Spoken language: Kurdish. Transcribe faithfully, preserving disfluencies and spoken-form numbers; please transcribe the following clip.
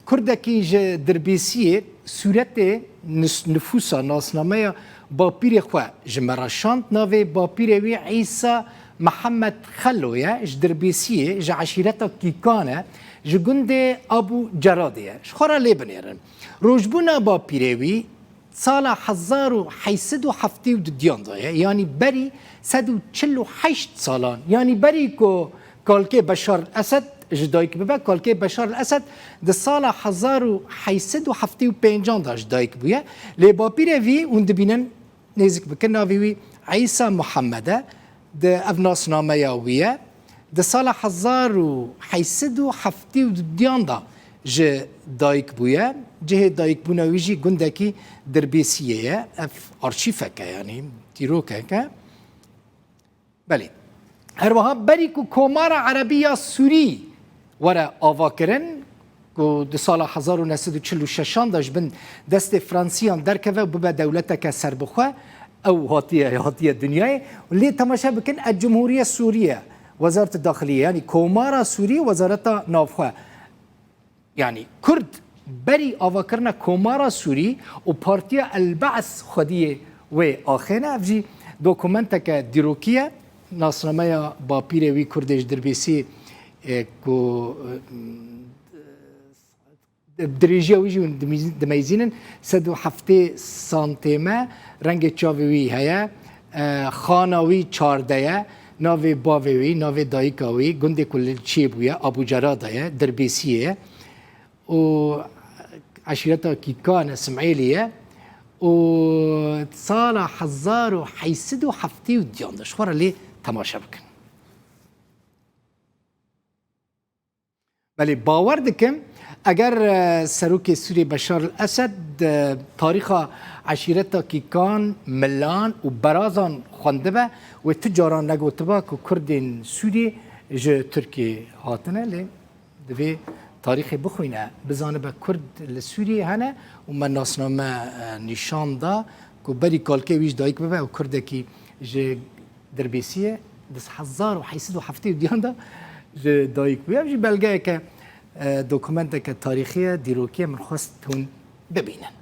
Kurdekî ji Dirbêsiyê sûretê nis- nifûsa nasnameya bapîrê xwe ji me re şand. Navê bapîrê wî Îsa Mihemed Xelo ye, ji Dirbêsiyê, ji eşîreta Kîkan e, ji gundê Abu Ceradê ye. Ji xwe re lê binêrin. Rojbûna bapîrê wî sala hezar û heyt sed û heftê û duyan de ye, yanî berî sed û çil û heşt salan, yanî berî ku kalkê Beşar el Esed ji dayik bibe, kalkê Beşar el Esed di sala hezar û heyt sed û heftê û pêncan de ji dayik bûye. Lê bapîrê vî hûn dibînin, nêzik bikin, navê wî Îsa Muhammed e, di ev nasnameya wî ye. Di sala hezar û heyt sed û heftê û duyan de ji dayik bûye. Cihê dayikbûna wî jî gundekî Dirbêsiyê ye. Ev arşîfek e, yanî dîrokek e. Belê. Her wiha berî ku Komara Erebî ya Sûrî were avakirin, ku di sala hezar û neh sed û çil û şeşan de ji bin destê Fransiyan derkeve û bibe dewleteke serbixwe, ew hatiye, hatiye dinyayê. Lê temaşe bikin, El Cumhuriye Sûriye, Wezaret Daxiliye, yanî Komara Sûrî, Wezareta Navxwe. Yanî Kurd berî avakirina Komara Sûrî û Partiya El Ba's xwediyê wê axêne. Ev jî dokumenteke dîrokî ye. Nasnameya bapîrê wî Kurdê ji Dirbêsî, e, ku, e, Dirêjiya wî jî hûn dimîz-, dimeyzînin, sed û heftê santême, rengê çavê wî heye, e, xana wî çardeh ye, navê bavê wî, navê dayika wî, gundê ku li çêbûye, Abucerada ye, Dirbêsiyê ye û eşîreta Kîkan e, Simêlî ye û sala hezar û heyt sed û heftê û duyan de ji xwe re lê temaşe bikin. Belê, bawer dikim, eger, e, serokê Sûriyê Beşar el-Esed, e, tarîxa eşîreta Kîkan, Milan û Berazan xwendibe, wê tu caran negotiba ku Kurdên Sûriyê ji Tirkiyê hatine, lê divê tarîxê bixwîne, bizanibe Kurd li Sûriyê hene û me nasname, e, nîşan da ku berî kalkê wî ji dayik bibe û Kurdekî ji Dirbêsiyê di hezar û heyt sed û heftê û duyan de ji dayik bûye. Ev jî belgeyeke, e, dokumenteke tarîxî ye, dîrokî ye, min xwest hûn bibînin.